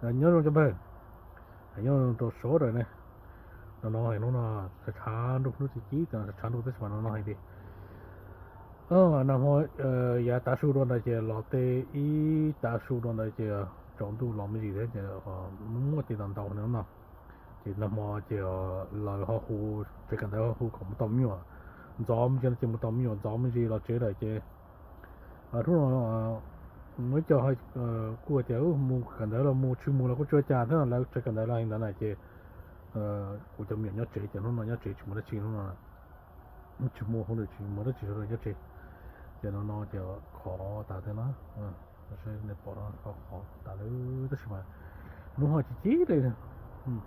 Nyob zoo cov npawg, nyob zoo rau sawv daws ne. No no hnub no tshav tshav ntuj, hnub tim cib tshav tshav ntuj tab sis mas no no hais tias nag hmo yav tav su dua ntawd ces los tej ib tav su dua ntawd ces tsaus ntuj los me ntsis thiab ces muaj tej ntau ntau hnub no. Ces nag hmo ces lawv ho hu, tsev kawm ntawv ho hu kom mus tau me nyuam ntxov me ntsis no ces mus tau me nyuam ntxov me ntsis los tsev lawm ces hnub no muaj ib co kuj tias mus kawm ntawv los mus, tsis mus los kuj tsis ua cas thiab no, lawv tsev kawm ntawv los li ntawd na ces kuv cov me nyuam nyob tsev ces hnub no nyob tsev tsis mus dab tsi hnub no. Tsis muaj hauj lwm tsis mus dab tsi, sawv daws nyob tsev. Ces no no ces khov tas thiab no, seb nej pom no khov tas lawm tab sis mas hnub ho cib cib li,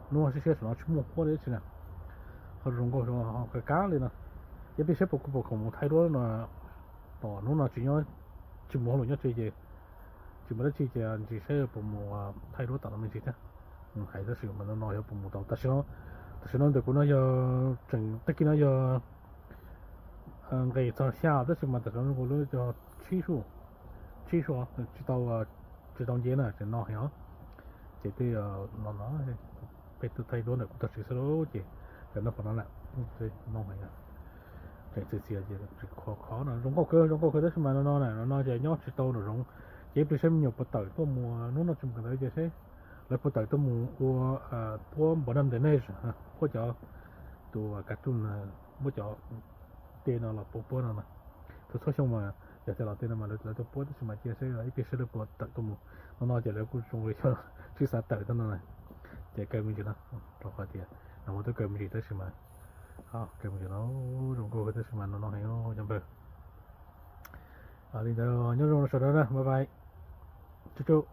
hnub ho siab siab saum no tsis muaj huab li dab tsi na. Ho zoo nkauj ho kawg kab li no. Ces peb saib puas kuv pom khoom mus thaij duab no, tom hnub no tsis nyob, tsis mus hauj lwm nyob tsev ces tsis mus dab tsi ces ntsis saib puas mus thaij duab tom no me ntsis thiab. Hais tab sis mas no no yog puas mus tau tam sim no, tam sim no ntawm kuv no yog tseem tag kis no yog nqis txog xya tab sis mas tam sim no kuv lub yog tsib su, tsib su tsis tau, tsis tau nce na ces no heev os. Ces tej no no peb tuaj thaij duab ntawm kuv tag sim xwb lauj ces cov noj qhov no lawm, noj heev, tseem txias txias ces tsis khov khov no, zoo nkauj kawg zoo nkauj kawg tab sis mas no no na, no no ces nyob tsis tau nram zoov. Ces peb saib me nyuam puas tawm tuaj mus, hnub no tsis mus kawm ntawv ces seb lawv puas tawm tuaj mus ua puab npov naj ntes nej, puab cov, tus ka tu, muab cov tej no los puab puab no na. Tus txhua xyoo mas yog tias los tej no mas lawv tuaj puab tab sis mas cia seb ib pliag seb lawv puas tawm tuaj mus. No no ces lawv kuj zoo li xyov sib xav tawm tuaj no na. Ces kaw me ntsis no, rau qhov tias no muaj tuaj kaw me ntsis tab sis mas, kaw me ntsis no, zoo nkauj kawg tab sis mas no no heev cov npawg. Li ntawd nyob zoo sawv daws na, bye bye, tsuj tsuj.